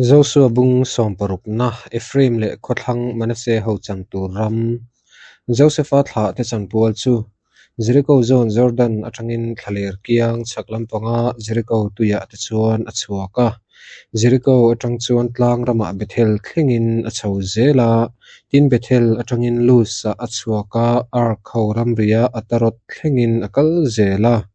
Josua bung sawmparukna, Ephraim leh khawthlang Manasseh ho chan tur ram, Josefa thlah te chanpual chu Jeriko zawn Jordan atangin thlaler kiang chhak lampanga Jeriko tuiah te chuan a chhuak a. Jeriko atang chuan tlang ramah Bethel thlengin a chho zel a, tin Bethel atangin Luz-ah a chhuak a, Ark ho ramria Ataroth thlengin a kal zel a.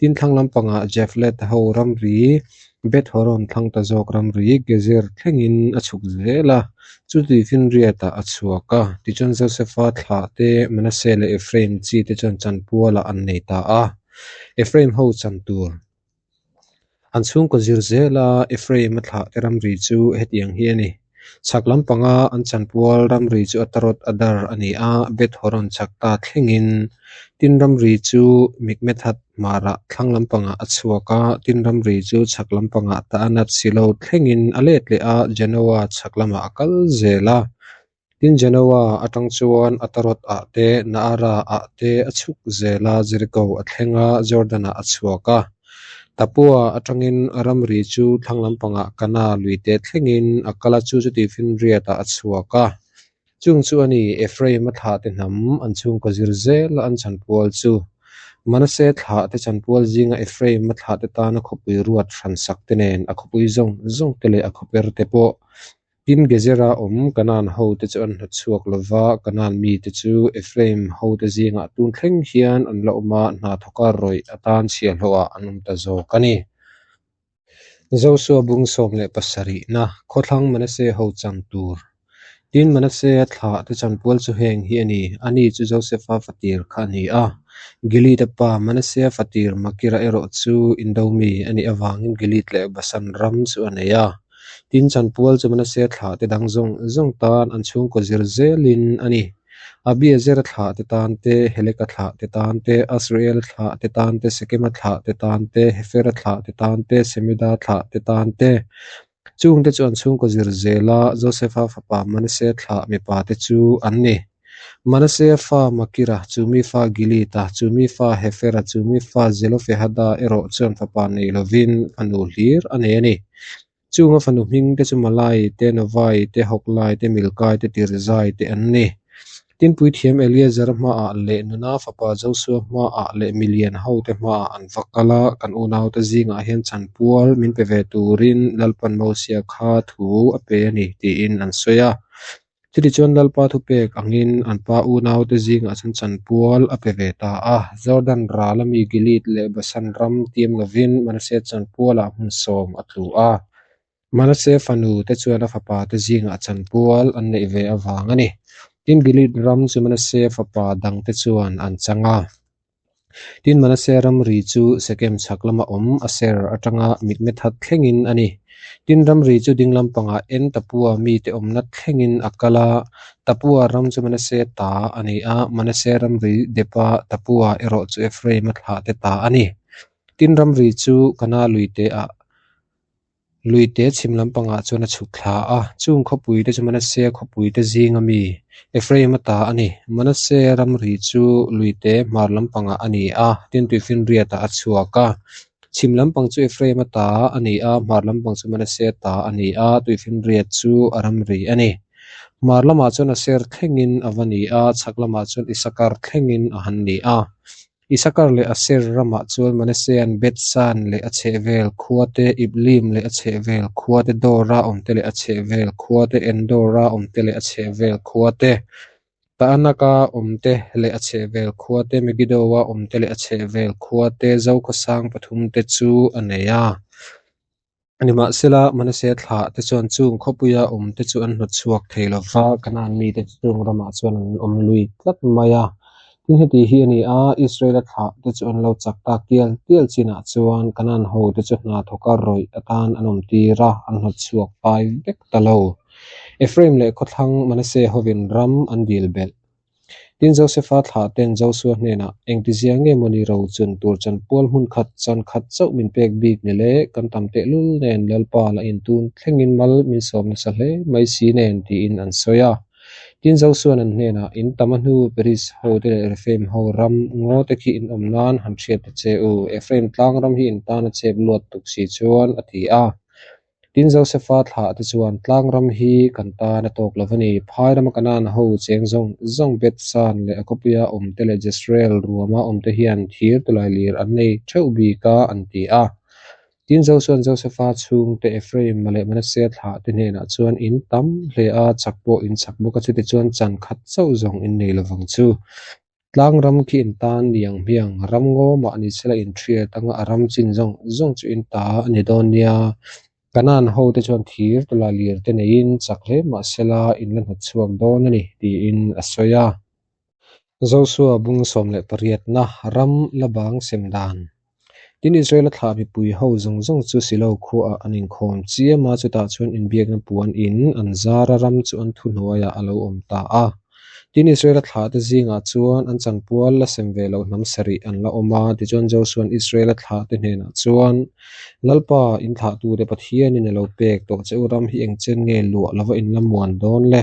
Tin thlang lampangah Jaflet ho ramri Beth Horon thlang ta zawk ramri Gezer thlengin a chhuk zel a, chu tuifinriatah a chhuak a. Tichuan Josefa thlah te, Manasseh leh Ephraim chi te chuan chanpualah an nei ta a. Ephraim ho chan tur an chhungkaw zir zel a, Ephraim a thlah te ramri chu hetiang hi a ni. Chhak lampanga an chanpual ramri chu Ataroth Adar a ni a, Beth Horon chhak ta thlengin. Tin ramri chu Mikmethath hmarah thlang lampangah a chhuak a, tin ramri chu chhak lampangah Taanath Silo thlengin a let leh a, Janoa chhak lamah a kal zel a. Tin Janoa atang chuan Ataroth ah te, Naara ah te a chhuk zel a, Jeriko a thleng a, Jordan ah a chhuak a. Tapua atangin a ramri chu thlang lampangah Kana luite thlengin a kal a, chu chu tuifinriat ah a chhuak a. Chung chu a ni, Ephraim a thlahte hnam an chhungkaw zir zel a an chanpual chu. Manasseh thlahte chanpual zinga Ephraim a thlahte tana khawpui ruat hran sak te nen a khawpui zawng zawng te leh a khawper te pawh Tin Gezera awm Kanaan hote chu an hnawtchhuak lo va, Kanaan mite chu Ephraim hote zingah tun thleng hian an la awm a, hna thawka rawih atan chhiahhlawhah an awm ta zawk a ni. Josua bung 17na, khawthlang Manasseh ho chan tur. Tin Manasseh-a thlah te chanpual chu heng hi a ni, ani chu Josefa fatir kha a ni a. Gilead-a pa Manasseh-a fatir Makira erawh chu Indo mi a nih avangin Gilead leh Basan ram chu a nei a. Tin chanpual chu Manasseh thlah te dang zawng zawng tan an chhungkaw zir zelin a ni. Abiezer-a thlah te tan te, Heleka thlah te tan te, Asriel-a thlah te tan te, Sekema thlah te tan te, Hefera thlah te tan te, Semida thlah te tan te. Chungte chu an chhungkaw zir zela Josefa fapa Manasseh thlah mipa te chu an ni. Manasseh fa Makira, chumi fa Gilead-a, chumi fa Hefera, chumi fa Zelofehada erawh chuan fapa nei lovin fanu hlir a nei a ni. Chunga fanu hming te chu Malai te, Novai te, Hoklai te, Milkai te, Tirzai te an ni. Tin puithiam Eleazar hmaah leh Nuna fapa Josua hmaah leh milian hote hmaah an va kal a, kan unaute zingah hian chanpual min pe ve turin Lalpan Mosia kha thu a pe a ni tiin an sawi a. Chutichuan Lalpa thupek angin an pa unaute zingah chuan chanpual a pe ve ta a. Jordan ral ami Gilead leh Basan ram tiam lovin Manasseh chanpualah hmun sawm a tlu a. Manasseh fanu te chuan a fapa te zingah chanpual an neih ve avang a ni. Tin Gilead ram chu Manasseh fapa dangte chuan an chang a. Tin Manasseh ramri chu Sekem chhak lama awm Aser atanga Mikmethat thlengin a ni. Tin ramri chu ding lampangah En Tapua mite awmna thlengin a kal a, Tapua ram chu Manasseh ta a ni a, Manasseh ramri depa Tapua erawh chu Ephraim-a thlahte ta a ni. Tin ramri chu Kana luite ah Luite chhim lampangah chuan a chhuk thla a, chung khawpuite chu Manasseh khawpuite zinga mi Ephraim-a ta a ni. Manasseh ramri chu luite hmar lampangah a ni a, tin tuifinriatah a chhuak a. Chhim lampang chu Ephraim-a ta a ni a, hmar lampang chu Manasseh ta a ni a, tuifinriat chu a ramri a ni. Hmar lamah chuan Aser thlengin a va ni a, chhak lamah chuan Isakar thlengin a han ni a. Isakar leh Aser ramah chuan Manasseh-an Beth-San leh a chhehvel khua te, Iblim leh a chhehvel khua te, Dora awmte leh a chhehvel khua te, Endora awmte leh a chhehvel khua te, Taanaka awmte leh a chhehvel khua te, Megiddo-a awmte leh a chhehvel khua te, Zokhawsang pathum te chu a nei a. Nimahsela, Manasseh thlah te chuan chung khawpuia awm te chu an hnawt chhuak thei lo va, Kanaan mite chu chung ramah chuan an awm lui tlat mai a. Tin heti hi a ni a, Israela thlah te chu an lo chak tak tial tial chinah chuan Kanaan ho te chu hna thawka rawih atan an awm tir a, an hnawt chhuak fai vek ta lo. Ephraim leh khawthlang Manasseh hovin ram an dil belh. Tin Josefa thlah ten Josua hnenah, Engtizia nge maw ni ro chun tur chanpual hmun khat chan khat chauh min pek bik ni le, kan tam tehlul nen Lalpa la intun thlengin mal min sawm nasa hle mai si nen tiin an sawi a. Tin Josua'n an hnenah, In tam a hnu Peris ho te leh Rephaim ho ram ngaw te khi in awm nan han hriat ta che u, Ephraim tlang ram hi in tan a chep luat tuk si chuan, a ti a. Tin, Josefa thlahte chuan, Tlang ram hi kan tan a tawk lo va ni. Phai rama Kanaan ho cheng zawng zawng Bethshan leh a khawpuia awmte leh Jezreel ruama awmte hian thir tawlailir an nei theuh bik a, an ti a. Tin, Josua'n Josefa chhungte Ephraim-a leh Manasseh thlahte hnenah chuan, In tam hle a, chak pawh in chak bawk a, chutichuan chan khat chauh zawng in nei lovang chu. Tlang ram khi in tan ni ang hmiang, ram ngaw mah ni sela in hriat anga a ram chin zawng zawng chu in ta a ni dawn nia. Kanaan hote chuan thir tawlai lir te neiin chak hle mah sela in la hnawt chhuak dawn a ni, tiin a sawi a. Josua bung 18na ram la bang sem dan. Tin, Israela thlah mipui ho zawng zawng chu Silo khuaah an inkhawm chiam a, chutah chuan inbiakna puan in an zar a, ram chu an thuhnuaiah a lo awm ta a. Tin, Israela thlahte zingah chuan an chanpual la sem ve loh hnam sarih an la awm a. Tichuan, Josua'n Israela thlahte hnenah chuan, Lalpa, in thlahtute Pathianin a lo pek tawh che u, ram hi engchen nge luah lova in la muan dawn le?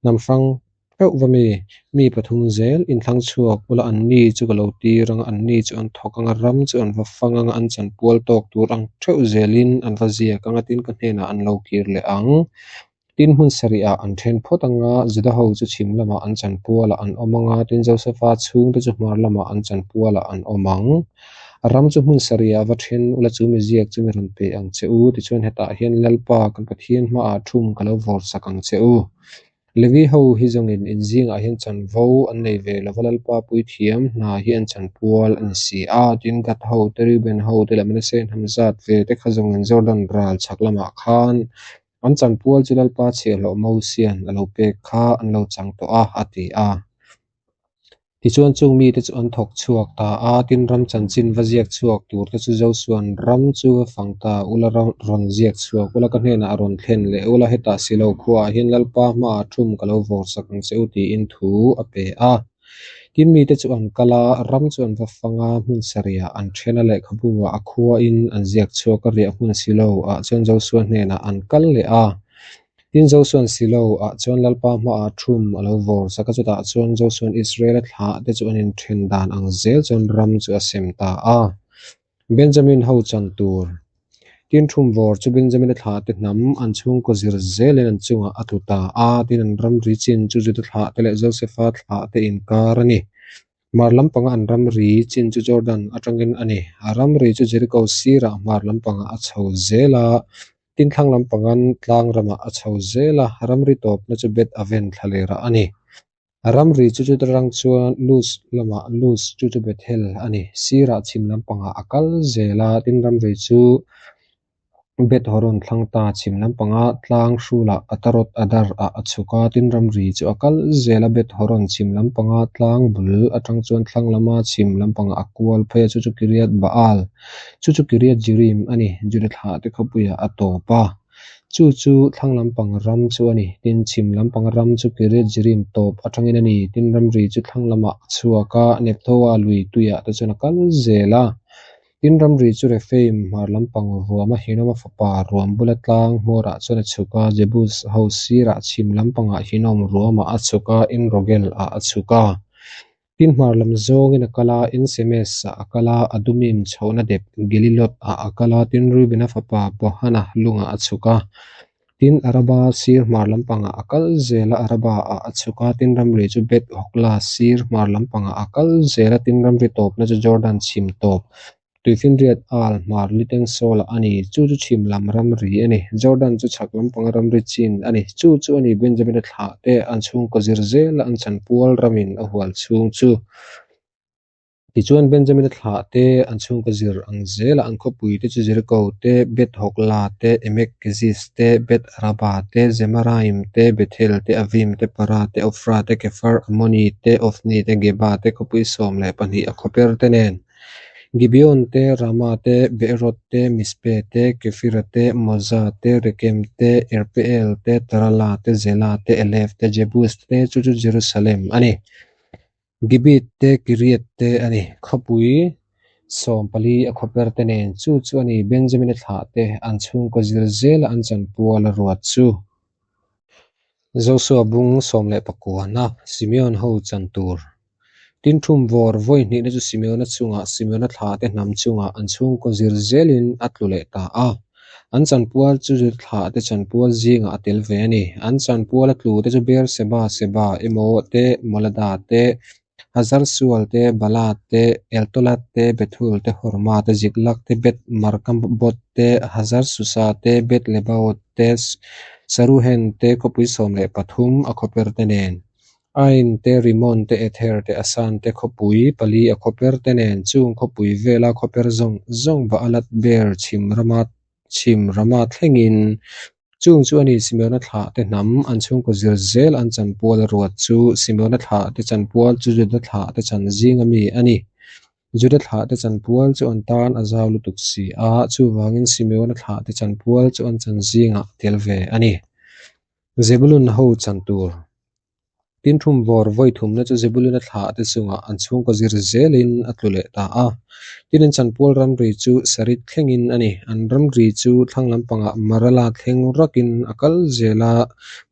Hnam hrang theuh va mi, mi pathum zel inthlang chhuak ula anni chu ka lo tir anga anni chu an thawk anga ram chu an va fang anga an chanpual tawk tur ang theuh zelin an va ziak anga tin ka hnenah an lo kir leh ang. Tin hmun sarihah an then phawt anga Juda ho chu chhim lamah an chanpualah an awm anga tin Josefa chhungte chu hmar lamah an chanpualah an awm ang. Ram chu hmun sarihah va then ula chu mi ziak chu mi rawn pe ang che u tichuan hetah hian Lalpa kan Pathian hmaah thum ka lo vawrsak ang che u. Levi ho hi zawngin in zingah hian chanvo an nei ve lo va, Lalpa puithiam hna hi an chanpual a ni si a. Tin, Gad ho te, Reuben ho te leh Manasseh hnam zat ve te kha zawngin Jordan ral chhak lamah khan an chanpual chu Lalpa chhiahhlawh Mosia'n a lo pek kha an lo chang tawh a, a ti a. Tichuan chung mite chu an thawk chhuak ta a, tin ram chanchin va ziak chhuak tur te chu Josua'n ram chu va fang ta ula rawn ziak chhuak ula ka hnenah a rawn thlen leh ula hetah silo khuaah hian Lalpa hmaah thum ka lo vawrsak ang che u tiin thu a pe a. Tin mite chu an kal a, ram chu an va fang a, hmun sarihah an then a lehkhabu ah a khuain an ziak chhuak a riah hmun silo ah chuan Josua hnenah an kal leh a. Tin, Josua'n Silo ah chuan Lalpa hmaah thum a lo vawr sak a, chutah chuan Josua'n Israela thlah te chu an inthen dan ang zel chuan ram chu a sem ta a. Benjamin ho chan tur. Tin, thum vawr chu Benjamina thlah te hnam an chhungkaw zir zelin an chungah a tlu ta a, tin an ramri chin chu Juda thlah te leh Josefa thlah te inkar a ni. Hmar lampanga an ramri chin chu Jordan atangin a ni. A ramri chu Jeriko sirah hmar lampangah a chho zel a, tin thlang lampangan tlang ramah a chho zel a, ramri tawpna chu Beth Aven thlalerah a ni. A ramri chu chuta rang chuan Luz lamah Luz chu chu Bethel a ni. Sirah chhim lampangah a kal zel a, tin ramri chu Beth Horon thlang ta chhim lampanga tlang hrulah Ataroth Adar ah a chhuk a, tin ramri chu a kal zel a, Beth Horon chhim lampanga tlang bul atang chuan thlang lama chhim lampangah a kual phei a, chu chu Kiriath Baal, chu chu Kiriath Jearim a ni, Juda thlahte khawpuiah a tawp a. Chu chu thlang lampang ram chu a ni, tin chhim lampang ram chu Kiriath Jearim tawp atangin a ni, tin ramri chu thlang lamah a chhuak a, Nephtoa lui tuiah te chuan a kal zel a. Tin, ramri chu Rephaim hmar lampang ruama Hinoma fapa ruam bula tlang hmawrah chuan a chhuk a, Jebus ho sirah chhim lampangah Hinom ruamah a chhuk a, En-Rogel ah a chhuk a. Tin, hmar lam zawngin a kal a, En-Semes ah a kal a, Adumim chhohna dep Gelilot ah a kal a, tin, Reubena fapa Bohana lungah a chhuk a. Tin, Araba sir hmar lampangah a kal zel a, Araba ah a chhuk a, tin ramri chu Beth Hogla sir hmar lampangah a kal zel a, tin ramri tawpna chu Jordan chhim tawp, Tuifinriat al hmar liten Sawlah a ni, chu chu chhim lam ramri a ni, Jordan chu chhak lampanga ramri chin a ni, chu chu a ni Benjamina thlah te an chhungkaw zir zela an chanpual ramin a hual chhung chu. Tichuan, Benjamina thlah te, an chhungkaw zir ang zelah an khawpui te chu Jeriko te, Beth Hogla te, Emek Keziz te, Beth Araba te, Zemaraim te, Bethel te, Avim te, Para te, Ofra te, Kefar Amoni te, Ofni te, Geba te, khawpui 12 a khawper te nen, Gibeon te, Rama te, Beeroth te, Mizpe te, Kefira te, Moza te, Rekem te, Irpeel te, Tarala te, Zela te, Elef te, Jebus te, chu chu Jerusalem a ni. Gibit te Kiriath te a ni. Khawpui 14 a khawper te nen chu chu a ni Benjamina thlah te an chhungkaw zir zela an chanpual a ruat chu. Joshua bung 19 na Simeon ho chan tur. Tin thum vawr vawi hnihna chu Simeona chungah Simeona thlah te hnam chungah an chhungkaw zir zelin a tlu leh ta a. An chanpual chu Juda thlahte chanpual zingah a tel ve a ni. An chanpuala tlute chu Beer-seba, Seba emaw te, Molada te, Hazar-sual te, Bala te, Eltolat te, Bethul te, Horma te, Ziklag te, Beth-markabot te, Hazar-susa te, Beth-lebaot te, Saruhen te, khawpui 13 a khawper te nen. Ain te, Rimon te, Ether te, Asan te, khawpui pali a khawper te nen, chung khawpui vela khawper zawng zawng Baalat Beer chhim rama chhim rama thlengin. Chung chu a ni, Simeona thlah te hnam an chhungkaw zir zel an chanpual a ruat chu Simeona thlah te chanpual chu Juda thlah te chan zinga mi a ni. Juda thlah te chanpual chu an tan a zau lutuk si a, chuvangin Simeona thlah te chanpual chu an chan zingah tel ve a ni. Zebulun ho chan tur. Tin thum vawr vawi thumna chu Zebuluna thlah te chungah an chhungkaw zir zelin a tlu leh ta a. Tin an chanpual ramri chu Sarit thlengin a ni. An ramri chu thlang lampangah Marala thleng rakin a kal zel a,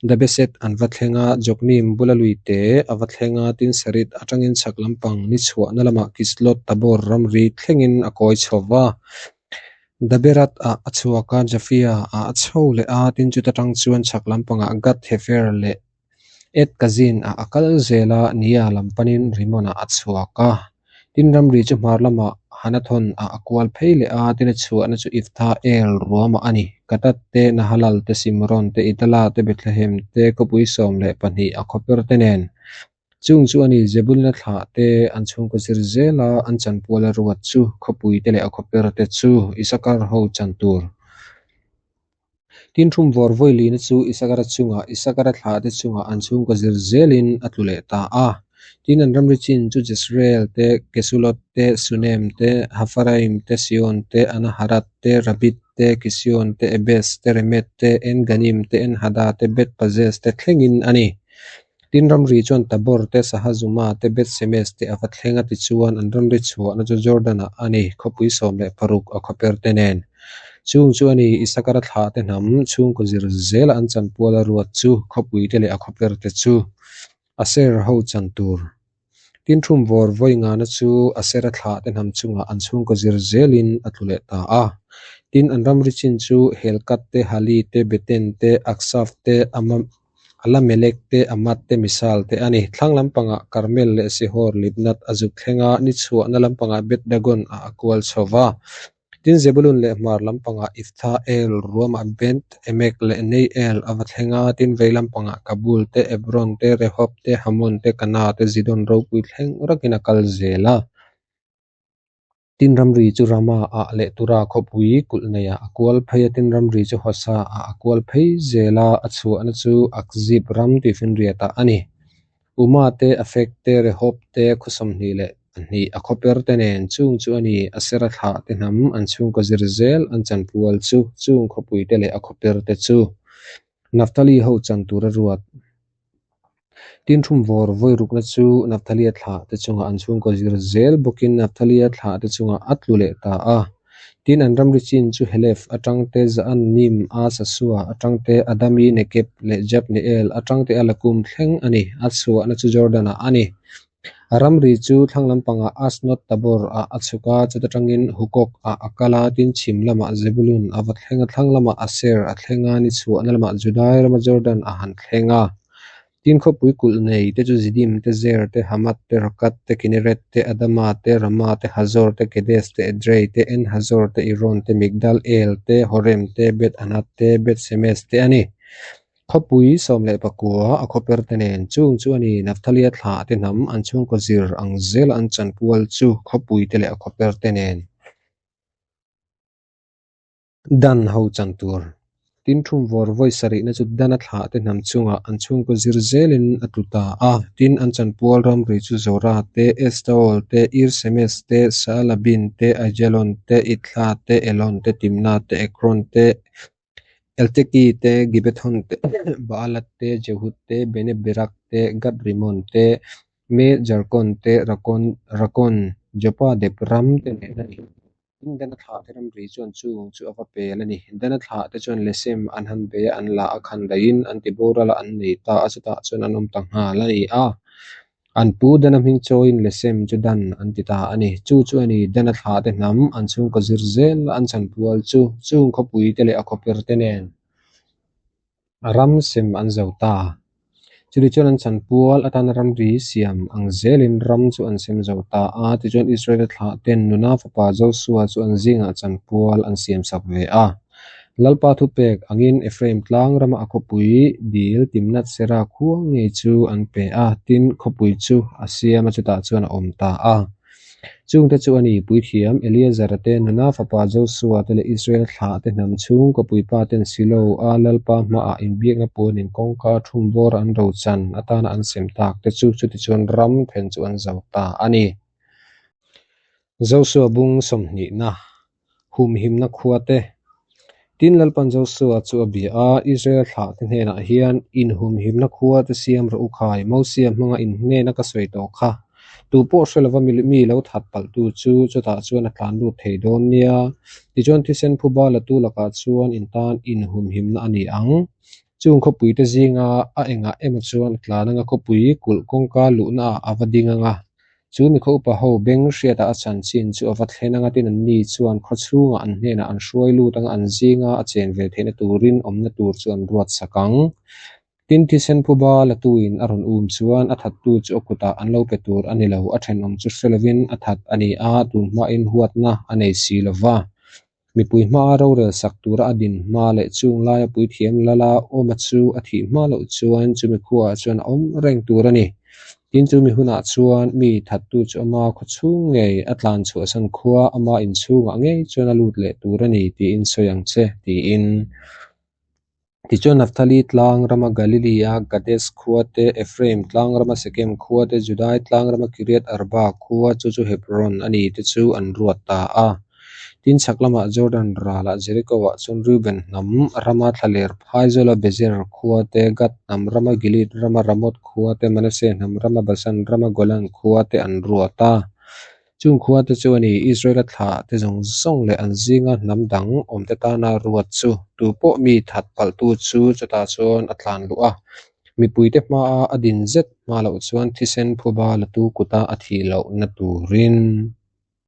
Dabeset an va thleng a, Jokneam bula lui te a va thleng a, tin Sarit atangin chhak lampang ni chhuahna lamah Kislot Tabor ramri thlengin a kawi chho va. Daberat ah a chhuak a, Jafia ah a chho leh a, tin chuta tang chuan chhak lampangah Gath Hefer leh Et Kazin ah a kal zel a, Nia lam panin Rimon ah a chhuak a. Tin ramri chu hmar lamah Hanathon ah a kual phei leh a, tin a chhuahna chu Iftha El ruamah a ni. Katat te, Nahalal te, Simron te, Idala te, Bethlehem te, khawpui 12 a khawper te nen. Chung chu a ni, Zebulun a thlah te, an chhungkaw zir zel a, an chanpual a ruat chu, khawpui te leh a khawper te chu Isakar ho chan tur. Tin thum vawr vawi lina chu Isakara chungah, Isakara thlah te chungah an chhungkaw zir zelin a tlu leh ta a. Tin an ramri chin chu Jezreel te, Kesulot te, Sunem te, Hafaraim te, Sion te, Anaharat te, Rabit te, Kision te, Ebes te, Remet te, En-Ganim te, En-Hada te, Beth-Pazez te thlengin a ni. Tin ramri chuan Tabor te, Sahazuma te, Beth-Semes te a va thleng a tichuan an ramri chhuahna chu Jordan-ah a ni, khawpui 16 a khawper te nen. Chung chu a ni, Isakara thlah te hnam chhungkaw zir zela an chanpual a ruat chu khawpui te leh a khawper te chu Aser ho chan tur. Tin thum vawr vawi ngana chu Asera thlah te hnam chungah an chhungkaw zir zelin a tlu leh ta a. Tin an ramri chin chu Helkat te, Hali te, Beten te, Aksaf te, Alamelek te, Amat te, Misal te a ni. Thlang lampangah Karmel leh Sihor, Libnat a zuk thleng a, ni chhuahna lampangah Beth Dagon ah a kual chho va. Tin Zebulun leh hmar lampangah Iftha El, ruamah Beth Emek leh Nei El a va thleng a, tin vei lampangah Kabul te, Ebron te, Rehob te, Hamon te, Kana te, Zidon ropui thleng rakin a kal zel a. Tin ramri chu Rama ah leh Tura khawpui kulh neiah a kual phei a, tin ramri chu Hosa ah a kual phei zel a, a chhuahna chu Akzib ram tuifinriat ah a ni. Uma te, Afek te, Rehob te, khaw 22 a khawper te nen chung chu a ni. Asera thlah te hnam an chhungkaw zir zel an chanpual chu chung khawpui te leh a khawper te chu Naphtali ho chan tur a ruat. Tin thum vawr vawi rukna chu Naphtali-a thlah te chungah an chhungkaw zir zel bawkin Naphtali-a thlah te chungah a tlu leh ta a. Tin an ramri chin chu Helef atang te, Za'annim a Sasua atang te, Adami Nekeb leh Jabneel atang te a Lakum thleng a ni. A chhuahna chu Jordan-ah a ni. A ramri chu thlang lampangah Asnot Tabor ah a chhuk a, chuta tangin Hukok ah a kal a, tin chhim lamah Zebulun a va thleng a, thlang lamah Aser a thleng a, ni chhuahna lamah Judai rama Jordan a han thleng a. Tin khawpui kulh nei te chu Zidim te, Zer te, Hamath te, Rakat te, Kineret te, Adama te, Rama te, Hazor te, Kedes te, Edrei te, En Hazor te, Iron te, Migdal El te, Horem te, Beth Anath te, Beth Semes te a ni. Khawpui 19 a khawper te nen chung chu a ni. Nafthalia thlah te hnam an chhungkaw zir ang zela an chanpual chu khawpui te leh a khawper te nen Dan ho chan tur. Tin thum vawr vawi sarihna chu Dana thlah te hnam chungah an chhungkaw zir zelin a tlu ta a. Tin an chanpual ramri chu Zora te, Estaol te, Ir Semes te, Saalabin te, Aijalon te, Ithla te, Elon te, Timna te, Ekron te, Elteki te, Gibethon te, Baalat te, Jehud te, Bene Berak te, Gad Rimon te, Me Jarkon te, Rakon, Rakon, Jopa dep ram te nen a ni. Tin Dana thlah te ramri chuan chung chu a va pel a ni. Dana thlah te chuan Lesem an han bei a, an la a, khan daihin an ti boral a, an nei ta a, chutah chuan an awm ta nghal a ni a. An pu Dana hming chawiin Lesem chu Dan an ti ta a ni. Chu chu a ni, Dana thlahte hnam, an chhungkaw zir zel an chanpual chu chung khawpuite leh a khawperte nen ram sem an zo ta. Chutichuan an chanpual atana ramri siam ang zelin ram chu an sem zo ta a. Tichuan Israela thlahten Nuna fapa Josua chu an zingah chanpual an siamsak ve a. Lalpa thupek angin Ephraim tlang rama a khawpui dil Timnath-Sera khua ngei chu an pe a, tin, khawpui chu a siam a chutah chuan a awm ta a. Chungte chu a ni, Puithiam Eleazara te, Nuna fapa Josua te leh Israel thlah te hnam chhungkaw puipa ten Silo-a Lalpa hmaah inbiakna puanin kawngka thum bawra an rochan atana an sem tak te chu chutichuan ram then chu an zo ta a ni. Josua bung sawmhnihna humhimna khua te. Tin, Lalpan Josua chu a bia a, Israel thlahte hnenah hian, Inhumhimna khua te siam rawh u khai, Mosia hmanga in hnena ka sawi tawh kha. Tu pawh hre lova mi lo that palhtu chu chutah chuan a tlan lut thei dawn nia. Tichuan thisen phuba latu lakah chuan in tan inhumhimna a ni ang. Chung khawpuite zinga a engah emaw chuan a tlan anga khawpui kulh kawngka luhnaah a va ding anga. Chu mi khaw upa ho beng hriatah a chanchin chu a va thlen anga tin anni chuan khaw chhungah an hnenah an hruai lut anga an zinga a chen ve theihna turin awmna tur chu an ruat sak ang. Tin thisen phuba latuin a rawn um chuan a thattu chu a kutah an lo pe tur a ni lo, a thenawm chu hre lovin a that a ni a, tun hmain huatna a nei si lo va. Mipui hmaa rorel sak tura a din hma leh chung laia puithiam lala awma chu a thih hma loh chuan chumi khuaah chuan a awm reng tur a ni. Tin chumi hunah chuan mi thattu chu ama khaw chhung ngei a tlan chhuahsan khua ama inchhungah ngei chuan a lut leh tur a ni tiin sawi ang che tiin. Tichuan Naphtali tlang rama Galilea Kades khua te, Ephraim tlang rama Sekem khua te, Judai tlang rama Kiriath Arba khua chu chu Hebron a ni te chu an ruat ta a. Tin chhak lamah Jordan ralah Jericho-ah chuan Reuben hnam rama thlaler Phaizawla Bezer khua te, Gad hnam rama Gilead rama Ramoth khua te, Manasseh hnam rama Bashan rama Golan khua te an ruat a. Chung khuate chu a ni, Israela thlah te zawng zawng leh an zinga hnam dang awmte tana ruat chu tu pawh mi that palhtu chu chutah chuan a tlan luh a, mipuite hmaa a din zet hma loh chuan thisen phuba latu kuta a thih lohna turin.